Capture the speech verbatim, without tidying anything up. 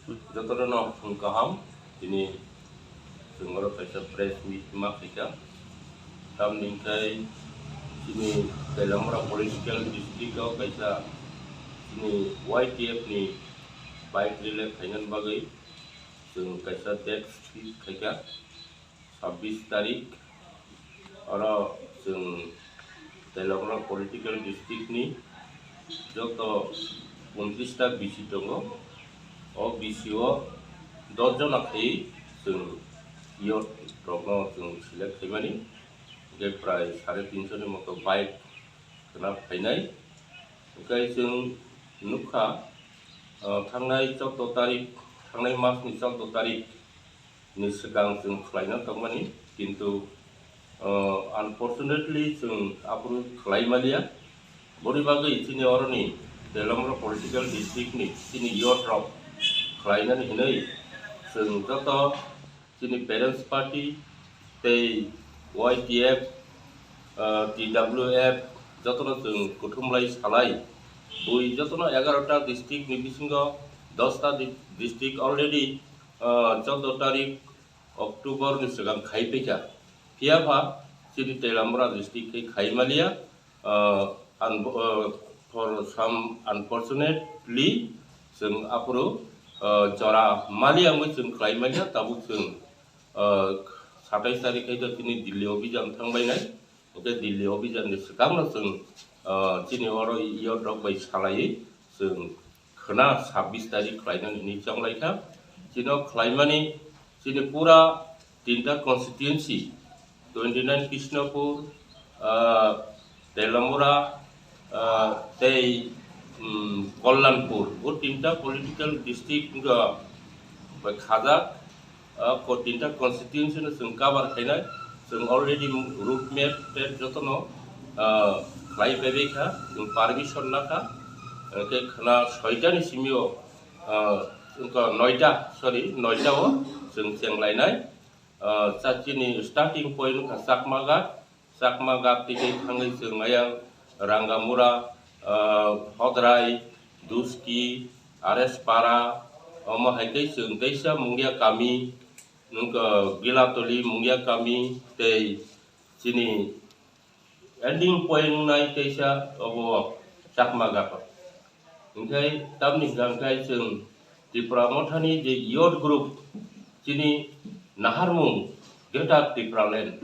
Jotono no phung kaham, tini chwng oro kaisa press meet ma khaikha. Tamni hwnkhe chini Tailamura political district o kaisa chini Y T F ni bike rally khainani bagwi chwng kaisa date fix khaikha. Sabbish tarik, oro chwng Tailamura political district ni joto untris ta B C tongo. O B C o dos jona khai chwng youth rokno chwng select khaimani, hwnkhe prai sare tinso ni moto bike khna phainai. Hwnkhe chwng nukha, ah, thangnai choudo tarik, thangnai mas ni choudo tarik ni swkang chwng khlaina tongmani, kintu, ah, unfortunately chwng aphuru khlai maliya. Boni bagwi chini oroni Tailamura political district ni chini youth rok khlainani hinwi chwng joto chini parents party tei Y T F, ah, T W F jotono chwng kuthumlai salai. Bui jotono egarota district ni bisingo dosta di-, district already, ah, choudo tarik October ni swkang khai paikha. Phiya pha chini Tailamura district khe khai maliya, ah, un-, ah, for some unfortunately chwng aphuru, ah, jora maliya wngwi chwng khlai maliya, tabuk chwng, ah, satais tarik khai to chini Delhi obijan thang bainai. Hwnkhe Delhi obijan ni swkang no chwng, ah, chini oro youth rok bai salaiwi chwng khwna sabbish tarik khlainani hinwi chonglaikha. Chini o khlaimani chini pura tinta constituency, twenty nine Krishnapur, ah, Tailamura, ah, tei, um, Kalyanpur, o tinta political district wngkha bai khajak, ah, ko tinta constituency no chwng cover khainai, chwng already route map tei jotono, ah, khlai paibai kha, chwng permission nakha, hwnkhe khwna soita ni simi o, ah, wngkha noita, sorry, noita o chwng chenglainai. Ah, cha chini starting point wngkha Chakmaghat, Chakmaghat tei thangwi chwng ayang Rangamura, ah, Hodrai, Duski, R S Para, omo hai khe chwng teisa Mungia kami, wngkha Gilatoli Mungia kami tei chini ending point wngnai teisa obo Chakmaghat. Hwnkhe tamni hwnkha hwnkhe chwng Tipra Mothani je youth group chini naharmung Greater Tipraland